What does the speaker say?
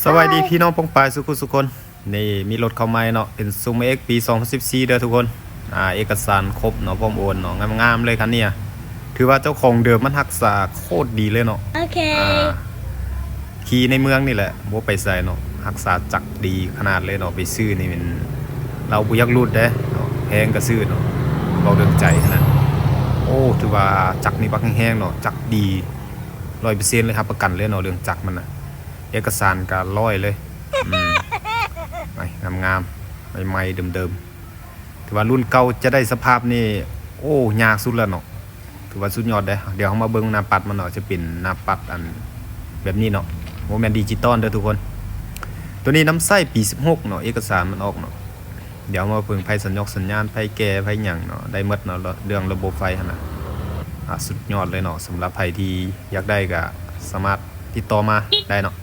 ສະບາຍດີພີ່ນ້ອງປ້ອງປາຍສຸກໆສຸກຄົນ. ນີ້ມີລົດເຂົ້າໃໝ່ເນາະ ເປັນຊຸມເອັກປີສອງພັນສິບສີ່ເດີທຸກຄົນ. ອ່າ ເອກະສານຄົບເນາະ ພ້ອມໂອນເນາະ ງາມໆເລີຍຄັນນີ້. ຖືວ່າເຈົ້າຂອງເດີມມັນຮັກສາໂຄດດີເລີຍເນາະ. ໂອເຄ ອ່າ ຂີ່ໃນເມືອງນີ້ແຫຼະ ບໍ່ໄປໃສເນາະ ຮັກສາຈັກດີຂະໜາດເລີຍເນາະ. ໄປຊື້ນີ້ແມ່ນ ລາວບໍ່ຢາກຫຼຸດເດ້ເນາະ ແພງກະຊື້ເນາະ ເວົ້າເລື່ອງໃຈຫັ້ນນະ. ໂອ້ ຖືວ່າຈັກນີ້ບັກແຮງໆເນາະ ຈັກດີຮ້ອຍເປີເຊັນເລີຍ ຮັບປະກັນເລີຍເນາະ ເລື່ອງຈັກມັນນະ. ເອກະສານກະຮ້ອຍເລີຍ ອືມ ງາມໆ ໃໝ່ໆ ເດີມໆ. ຖືວ່າລຸ້ນເກົ່າຈະໄດ້ສະພາບນີ້ ໂອ້ ຍາກສຸດແລ້ວເນາະ. ຖືວ່າສຸດຍອດເດ້. ດຽວເຮົາມາເບິ່ງໜ້າປັດມັນເນາະ ຈະເປັນໜ້າປັດອັນແບບນີ້ເນາະ ບໍ່ແມ່ນດິຈິຕອນເດີທຸກຄົນ. ໂຕນີ້ນຳໃຊ້ປີສິບຫົກເນາະ ເອກະສານມັນອອກເນາະ. ດຽວເຮົາມາເບິ່ງໄຟສັນຍອກສັນຍານ ໄຟແກ່ ໄຟຫຍັງເນາະ ໄດ້ໝົດເນາະ ເລື່ອງລະບົບໄຟຫັ້ນນະ. ອ່າ ສຸດຍອດເລີຍເນາະ ສຳລັບໃຜທີ່ຢາກໄດ້ກະສາມາດຕິດຕໍ່ມາໄດ້ເນາະ.